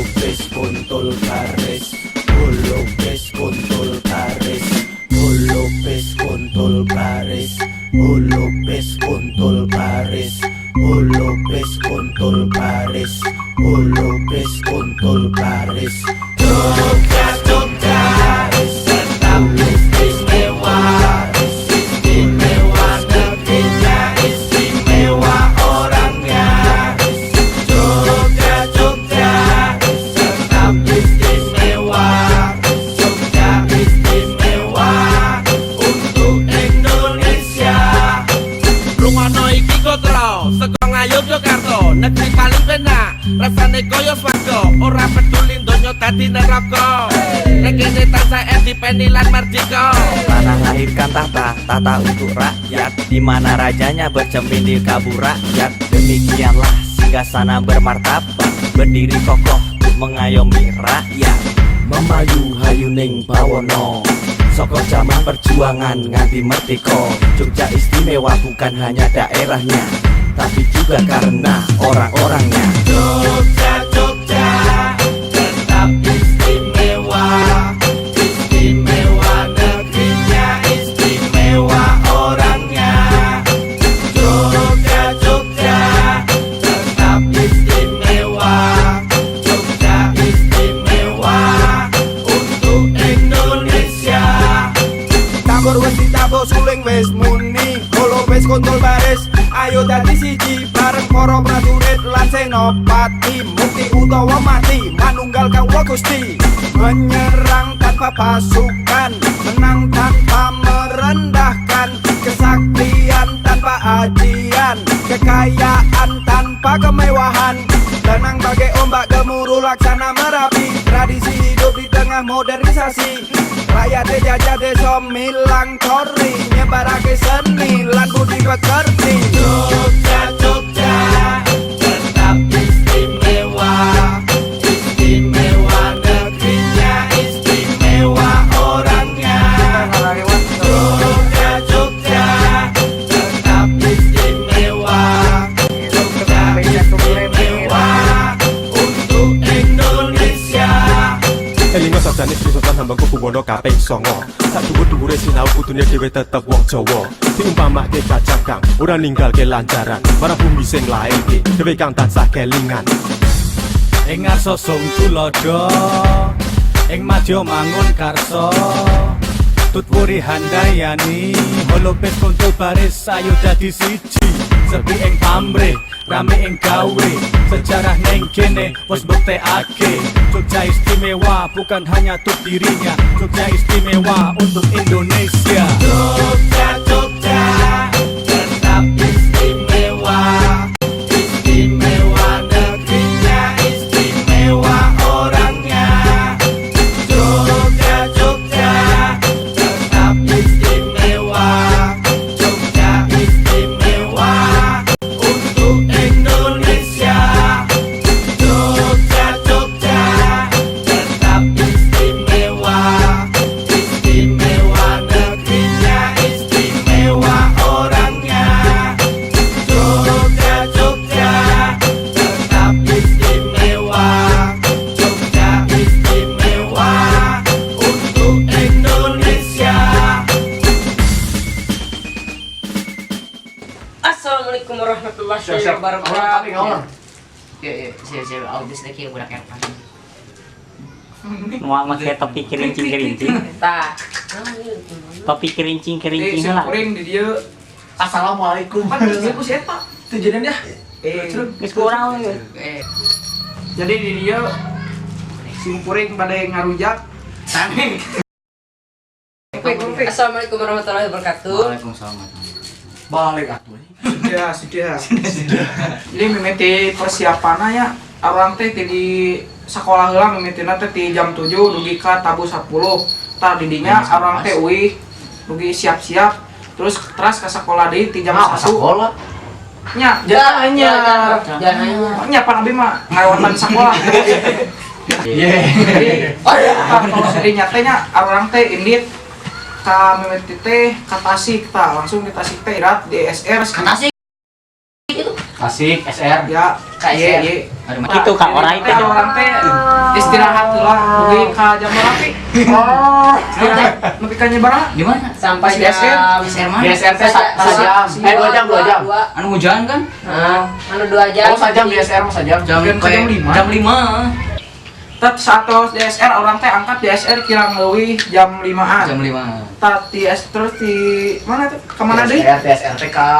Holopes kontol baris, Holopes kontol baris, Holopes kontol baris, Holopes kontol baris, Holopes kontol baris, Holopes kontol baris. Jogja, Jogja, tetap istimewa, istimewa negerinya, istimewa orangnya. Jogja, Jogja, tetap istimewa, Jogja istimewa untuk Indonesia. Rungono iki gotro saka Ngayogyakarta, negeri paling penak, rasane kaya swarga. Ora peduli donya dadi neraka, nek kene tansah dipeni lan mardika. Tanah lahirkan tahta, tahta untuk rakyat, di mana rajanya bercermin di kalbu rakyat. Demikianlah singgasana bermartabat, berdiri kokoh untuk mengayomi rakyat. Memayu hayuning bawono, soko zaman perjuangan nganti merdeka. Jogja istimewa bukan hanya daerahnya, tapi juga karena orang-orangnya. Jogja, Jogja, tetap istimewa, istimewa negerinya, istimewa orangnya. Jogja, Jogja, tetap istimewa, Jogja istimewa untuk Indonesia. Tambur wis ditabuh, suling wis muni. Holopis kontol baris, ayo dadi siji bareng para prajurit lan senopati. Mukti utawa mati, manunggal kawula Gusti. Menyerang tanpa pasukan, menang tanpa merendahkan. Kesaktian tanpa ajian, kekayaan tanpa kemewahan. Tenang bagai ombak, gemuruh laksana Merapi. Tradisi hidup di tengah modernisasi. Rakyat jajah desa milang tori, nyebarake seni lan budi pekerti. Jogja, Jogja, tetap istimewa, istimewa negerinya, istimewa orangnya. Jogja, Jogja, tetap istimewa, Jogja istimewa untuk Indonesia. Elingo sabdane Sri Sultan Hamengkubuwono kaping 9. Sak dhuwur-dhuwure sinau, kudune dhewe tetep wong Jawa. Diumpamake kacang kang ora ninggalke lanjaran marang bumi sing lairke dhewe kang tansah kelingan. Ing ngarsa sung tulodo, ing madya mangun karsa, tut wuri handayani. Holopis kontol baris, ayo dadi siji. Sepi ing pamrih, rame ing gawe. Sejarah neng kene wis mbuktekake, Jogja istimewa bukan hanya untuk dirinya, Jogja istimewa untuk Indonesia. Jogja, Jogja, tetap istimewa, istimewa negerinya, istimewa orangnya. Jogja, Jogja, tetap istimewa, Jogja istimewa untuk Indonesia. Jogja, Jogja, tetap istimewa, istimewa negerinya, istimewa orangnya. Jogja, Jogja, tetap istimewa, Jogja istimewa untuk Indonesia. Assalamualaikum warahmatullahi Siap, siap. Wabarakatuh. Iya, siap, siap. Autis lagi budak epan. Mau make topi kerincing-kerincing. Tah. Topi kerincing-kerincing Eh, lah. kuring di dieu. Assalamualaikum. Pan geus ku si eta. Tujuannya ya. Eh, Geus kurang we. Eh, jadi di dieu sim kuring pada ngarujak. Tani. Assalamualaikum warahmatullahi wabarakatuh. Waalaikumsalam. Balik atuh. Sudah, sudah. Jadi mimiti persiapanna ya, urang teh ti di sekolah heula mimitina teh ti jam 7 dugi ka tabuh 10. Tah, didinya urang teh uih dugi siap-siap, terus teras ke sekolah deui ti jam Ah, 1. sekolah. Nya, jangan anyar. Jangan anyar. Nya pan abi mah ngawatan sekolah. Iya. Jadi, tah kalau serinya teh nya urang teh indit ka mimiti teh ka Tasik, tah langsung di Tasik teh irat di SR. Ka Tasik itu. Tasik SR. Ya, KSR. Y. Itu ka orai teh. Orang teh istirahat heula dugi ka jam berapa? Oh, istirahat nepi ka nyebarang. Di mana? Sampai Di SR. jam SR mana? Di SR teh sajam. 2 jam, 2 jam. Anu hujan kan? Nah, anu 2 jam. Oh, sajam di SR mah sajam. Jam Jam 5. Jam 5. Tet saatos di SR orang teh angkat di SR kirang leuwih jam 5-an. Jam 5. Tat di S terus di mana tuh? Kemana deui? SR teh ka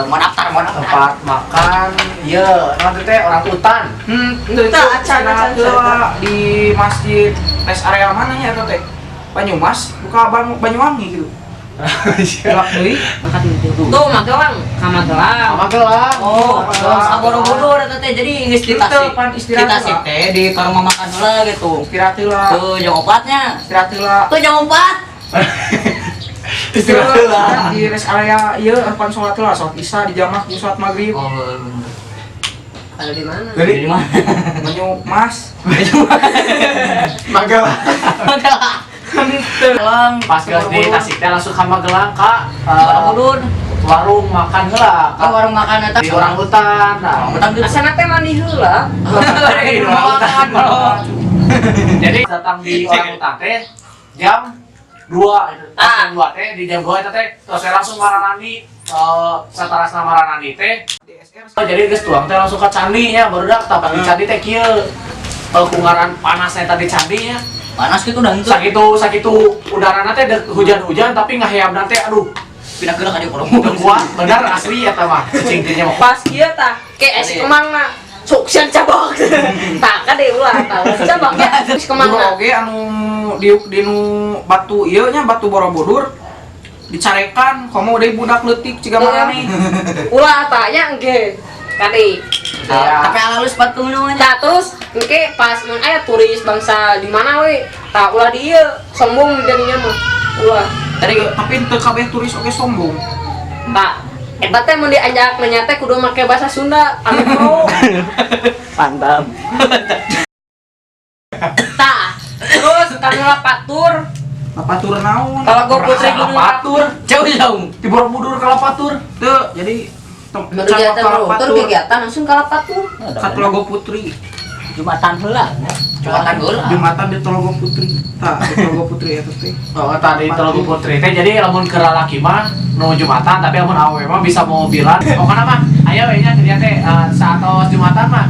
Mau daftar, mau daftar. tempat makan, ieu nanti teh orang hutan. Itu istirahat heula di masjid rest area mana nya eta teh? Banyumas, buka Banyuwangi gitu. Gelap deui. Tuh Magelang, ka Magelang. Magelang. Oh, Magelang. Borobudur eta teh jadi geus di Tasik. Pan istirahat Di Tasik teh di rumah makan heula gitu. Istirahat heula. Tuh jam 4-nya. Istirahat heula. Tuh jam 4. Istirahat heula. Di rest area ieu pan salat heula, salat Isya di jamak jeung salat maghrib. Oh, bener. Ada di mana? Di mana? Banyumas. Magelang. Magelang. Magelang. Pas geus di Tasik teh langsung ka Magelang ka Borobudur. Warung makan heula. Ka warung makan eta di orang hutan. Nah, Orang hutan gitu. Asana teh mandi heula. Di orang hutan. Jadi datang di orang hutan teh jam 2 jam 2 teh di jam 2 eta teh terus saya langsung maranani satarasna maranani teh. Jadi geus tuang teh langsung ka candi nya barudak tapak di candi teh kieu. Kungaran panasnya tadi candi nya. Panas gitu dah itu. Sakitu udarana teh hujan-hujan tapi ngaheabna teh aduh. Pindah geura ka dieu kolong. Kuat bener asli eta mah. Cicing teh nya mah. Pas kieu tah, ke es kemang mah. Suksen cabok. Tah ka deui ulah tah. Cabok ya es kemang mah. Oge anu diuk dinu batu ieu nya batu Borobudur dicarekan komo deui budak leutik ciga maraneh. Ulah tah nya engke. Kadi. Tapi halus sepatu nu nya. Tah terus engke pas mun aya turis bangsa di mana we tah ulah di ieu sombong jadinya mah. Ulah. Tadi tapi teu kabeh turis oge sombong. Tah eta teh mun diajak nanya teh kudu make bahasa Sunda anu pro. Pantap. Tah terus kami Lapatur. Lapatur naon? Kalau gua Putri Gunung Lapatur jauh-jauh. Di Borobudur ka Lapatur. Teu jadi kegiatan Borobudur kegiatan langsung ka Lapatur. Ka Telaga Putri. Jumatan heula. Jumatan heula. Jumatan di Telaga Putri. Tah, di Telaga Putri eta teh. Oh, tadi Telaga Putri teh jadi lamun keur lalaki mah nu Jumatan tapi lamun awewe mah bisa mobilan. Pokona mah aya we nya jadi teh saatos Jumatan mah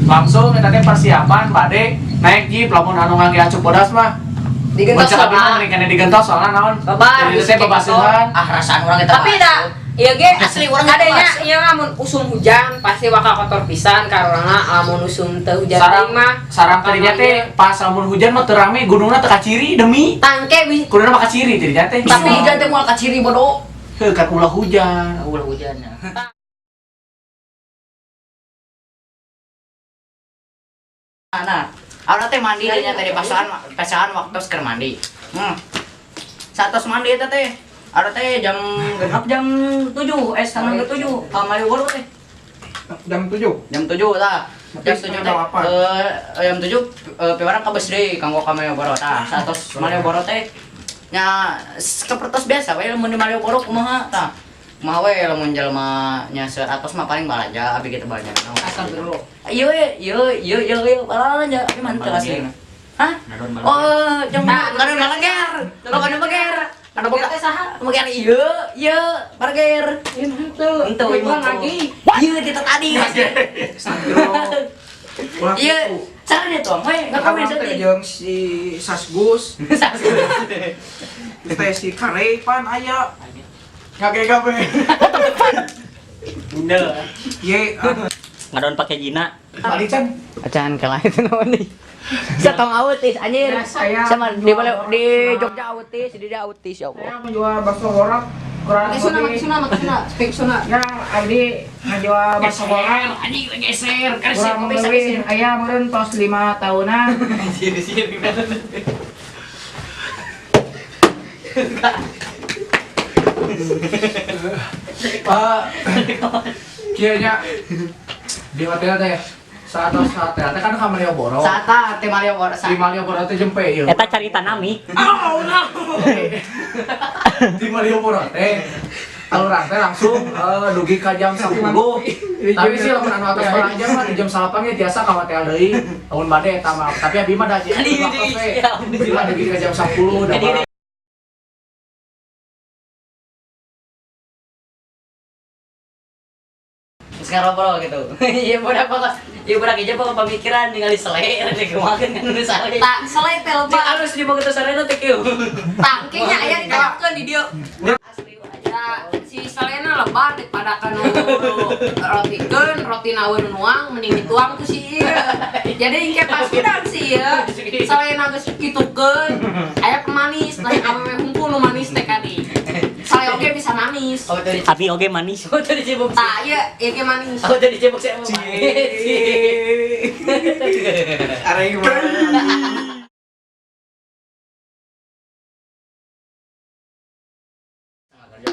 langsung eta teh persiapan bade naik jeep lamun anu ngangge acuk bodas mah. Digentos soalna. Digentos soalna naon? Jadi teh babasihan. Ah rasaan urang eta. Tapi da ieu ge asli urang kadenya ieu lamun usum hujan pasti bakal kotor pisan karena lamun usum teu hujan teuing mah. Sarang tadinya teh pas lamun hujan mah teu rame gunungna teu kaciri demi. Tangke kuduna mah kaciri jadinya teh. Tapi hujan teh moal kaciri bodoh. Heuh kan ulah hujan. Ulah hujan. Nah, awalnya teh mandi nya teh di pasangan waktu keur mandi. Saatos mandi eta teh. Ada teh jam genap jam 7, setengah 7 ka Malioboro teh. Jam 7? Jam 7 tah. Jam 7 teh. Jam 7 piwarang ka bus deui kanggo ka Malioboro tah. Saatos Malioboro teh nya sapertos biasa we lamun di Malioboro kumaha tah. Kumaha we lamun jelema nya seratus mah paling balanja abi kitu balanja. Astagfirullah. Ieu ieu ieu ieu balanja abi mah teu asli. Hah? Oh, jam ngadon balanger. Ngadon balanger. Ada boga teh saha? Boga ieu, ieu barger. Ieu henteu. Henteu ieu lagi. Ieu teh tadi. Ieu saha dia tuang we? Ngapain teh jeung si Sasgus. Sasgus. Teh si Kare pan aya. Ngake kabeh. Bunda. Ye ngadon pake jina. Balik can. Acan kalah itu naon nih. Satong autis anjir. Ya, sama di Jogja autis, di dia autis ya Allah. Saya menjual bakso goreng kurang lebih. Suna, speak suna. Ya, abdi ngajual bakso goreng. Anjing geser, kurang lebih aya meureun tos 5 tahunan. Sini. Pak, kieu nya di hotel teh saat hotel teh kan ka Malioboro. Saat teh Malioboro. Di Malioboro teh jempe ieu. Eta carita nami. Oh no. Di Malioboro teh Alurang teh langsung dugi ka jam 10. Tapi sih lamun anu atos balanja mah di jam 8 ge tiasa ka hotel deui. Lamun bade eta mah. Tapi abi mah da waktu we. Abi mah dugi ka jam 10 da. Terus ngobrol gitu. Iya budak apa? Iya budak aja pokok pemikiran ningali sele rek kumaha kan nu sale. Tak sele teh Cik lebar. alus di boga sale teh kieu. Tak kayaknya aya ditanyakeun di dieu. Asli aja si selena lebar daripada kanu rotikeun, roti naweun nuang mending dituang ku si ieu. Jadi engke pas hudang si ieu, selena geus kitukeun, aya pemanis, lain awewe hungkul nu manis teh kadi. Sale oge bisa manis. Oh tadi Abi oge manis. Oh tadi cibuk. Tah ieu ieu ge manis. Oh tadi cibuk saya. Arek gimana?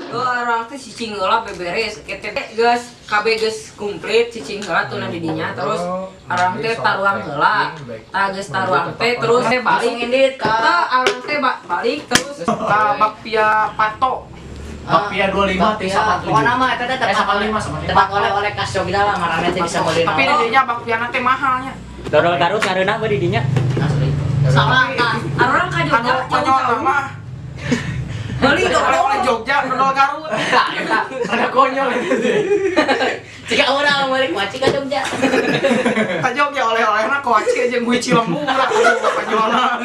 Orang teh cicing heula beberes kitu teh geus kabeh geus komplit cicing heula tuna di dinya terus orang teh taruang heula tah geus taruang teh terus teh balik Langsung indit ka tah orang teh balik terus Ka bakpia pato. Bakpia 25 teh 87. Pokokna mah eta teh Eh, 85 sama tempat oleh-oleh khas Jogja lah marane teh bisa meuli. Tapi di dinya bakpiana teh mahalnya. Dodol Garut ngareunah we di dinya. Asli. salah tah orang ka Anu Jogja konyol jauh-jauh mah. beli dodol Oleh-oleh Jogja dodol Garut. Nah, eta rada konyol. Jika urang balik waci ka Jogja. Ka Jogja oleh-olehna koaci jeung guci lembu lah konyolna.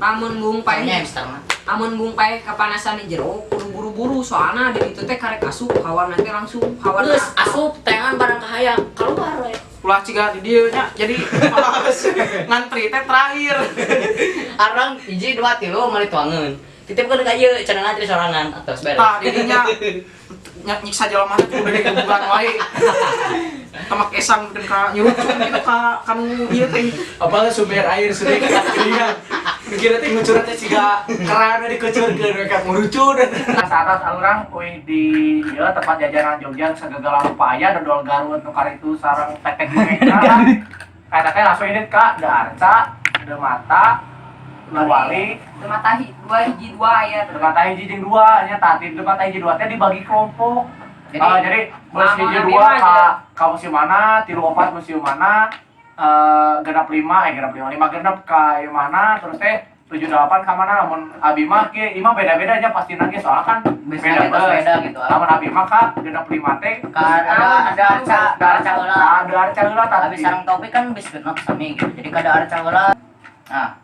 Amun bung Paynya paeh hamster mah. amun bung paeh kapanasan di jero kudu buru-buru soalna di ditu teh karek asup hawa nanti langsung hawa Geus asup tengan barang kahayang keluar we. Ulah ciga di dieu nya. Jadi pas ngantri teh terakhir. Arang hiji dua tilu meuli tuangeun. Titipkeun ka ieu cenah ngantri sorangan atos beres. Tah di dinya nyiksa jelema teh kudu diguguran wae. Tamak esang dan ka nyurucung gitu ka kanu ieu teh. Apalagi sumber air sudah keringan. Dikira teh ngucur teh siga keran dikucurkeun we ka ngurucur. Saat urang uih di ieu tempat jajanan Jogja segala rupa aya dodol Garut nu itu sareng tek-tek di meja. Eta teh langsung ini ka Darca, Demata, Wali, mata dua hiji dua aya Demata hiji jeung dua nya tadi Demata hiji dua teh dibagi kelompok. Jadi bus hiji dua ka museum mana, tilu opat museum mana, genap lima, genap lima, lima genap ka mana, terus teh 7 8 ka mana, lamun abi mah ge imah beda-beda aja pasti nage soalnya kan beda bus. Beda gitu. Lamun abi mah ka genap lima teh Ka ada arca, ada arca heula. Ada arca heula tah. Abi sareng topik kan bis genep sami gitu. Jadi kada arca heula. Nah,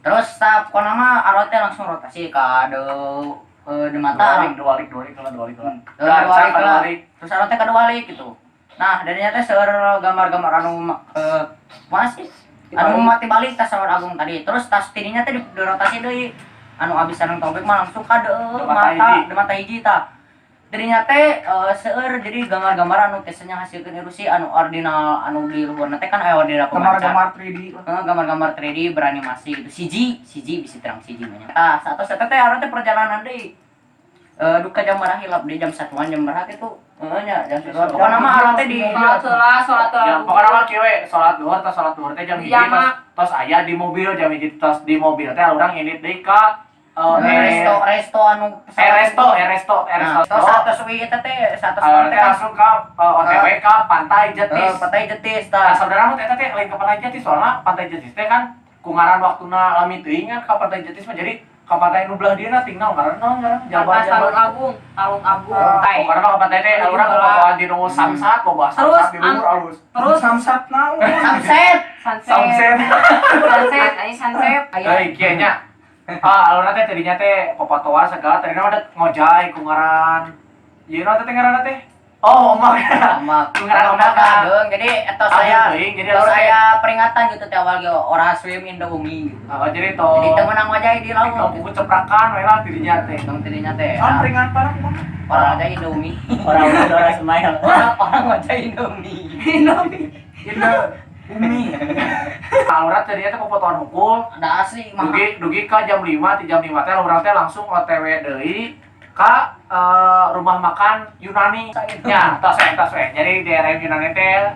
terus tah pokona mah arwah teh langsung rotasi ka de Demata. Dua walik heula, dua walik heula. Dua walik. Terus arwah teh ka dua walik gitu. Nah, darinya teh seueur gambar-gambar anu masih anu mati balik tas Saur Agung tadi. Terus tas tininya teh dirotasi deui. Anu abis sareng topik mah langsung ka de mata hiji tah. Darinya teh seueur jadi gambar-gambar anu teh hasilkeun ilusi anu ordinal anu di luhurna teh kan aya ordinal pembaca. Gambar-gambar 3D. Gambar-gambar 3D beranimasi gitu. Siji bisa terang siji mah nya. Tah, satu eta teh arwah teh perjalanan deui. Duka jam berapa hilap di jam 1-an jam berapa itu? Heeh nya jam 1-an. Pokona mah arwah teh di sholat heula sholat Ya, pokoknya mah kieu we, salat duhur tos salat duhur teh jam 1 tos aya di mobil jam 1 tos di mobil teh urang indit deui ka resto anu resto. Nah, satu suwi eta teh satu teh langsung ka OTW ka Pantai Jetis. Pantai Jetis tah. Nah, saudara mah eta teh lain ke Pantai Jetis soalna Pantai Jetis teh kan ku ngaran waktuna lami teuing kan ka Pantai Jetis mah jadi ka pantai nu belah dieuna ting naon ngaran naon ngaran Jabar Talun Agung, Talun Agung. Pokokna mah ka pantai teh urang boboan di nu samsat, boboan samsat di luhur alus. Terus samsat naon? Samset. Sunset. Sunset, aya sunset. Euy, kieu nya. Ah, alurna teh tadinya teh popotoan segala tadina mah ngojay ku ngaran. Ieu naon teh ngaranna teh? Oh, omak. Omak. Ku ngaran omak. Ageung. Jadi eta saya peringatan gitu teh awal ge ora swim in the bumi gitu. Oh, jadi to. Jadi teu meunang ngojay di laut. Tong buku ceprakan we lah dirinya teh. Tong dirinya teh. Soal peringatan kumaha? Orang ngojay Indomie. Orang ora smile. Orang ngojay Indomie. Indomie. Bumi. Alurna tadinya teh popotoan hukul. Da asli mah. Dugi ka jam 5, ti jam 5 teh urang teh langsung OTW deui ka rumah makan Yunani. Ya, tos we. Jadi di RM Yunani teh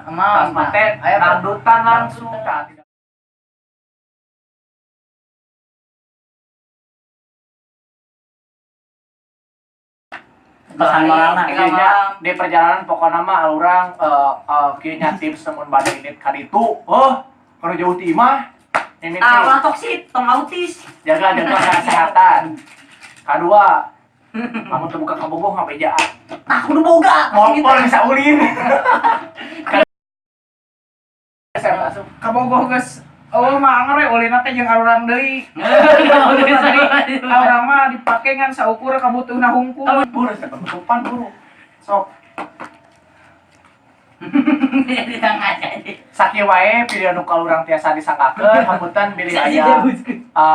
mam, tos teh dangdutan langsung. Pesan moralna. Tinggal Kayaknya malam. di perjalanan pokoknya mah urang kieu nya tips mun bade indit ka ditu. Oh, kalau jauh ti imah ini Ah, ulah toksik, tong autis. Jaga jaga kesehatan. Kedua, kamu teu buka kabogoh ngabejaan. Tah kudu boga. Ngompol bisa ulin. Saya masuk. Kabogoh geus eueuh mah anger we ulina teh jeung arurang deui. Urang mah dipake ngan saukur kabutuhna hungkul. Buru, saya penutupan buru. Sok. Jadi tengah aja. Sakieu wae video nu urang tiasa disangkakeun, hapunten bilih aya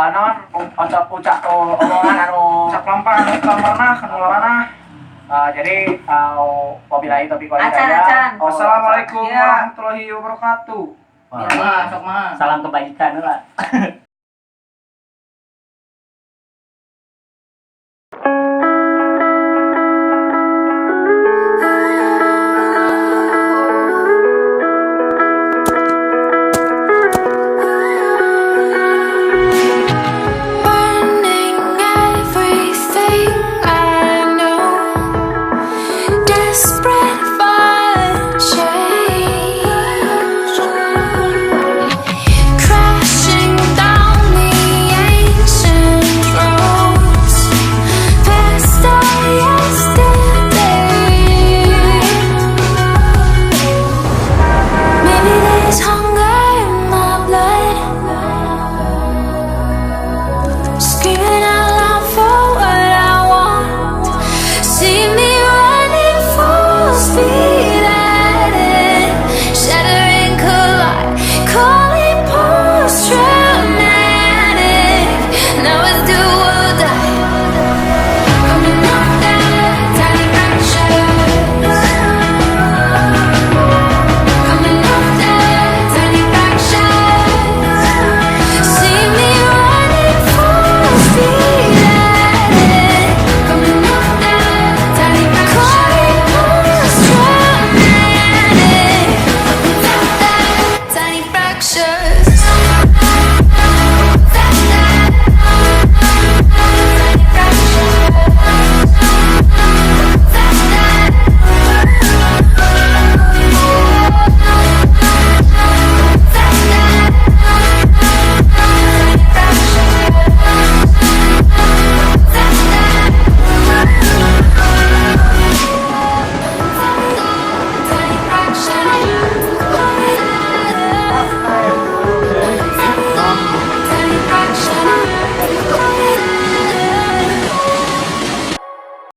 naon ucap ucap omongan anu Ucap lampah anu kamarna kanu lalana. Jadi wabillahi taufiq wal Acan, hidayah. acan. Oh, Wassalamualaikum Ya. warahmatullahi wabarakatuh. Mah, sok mah. Salam kebajikan lah.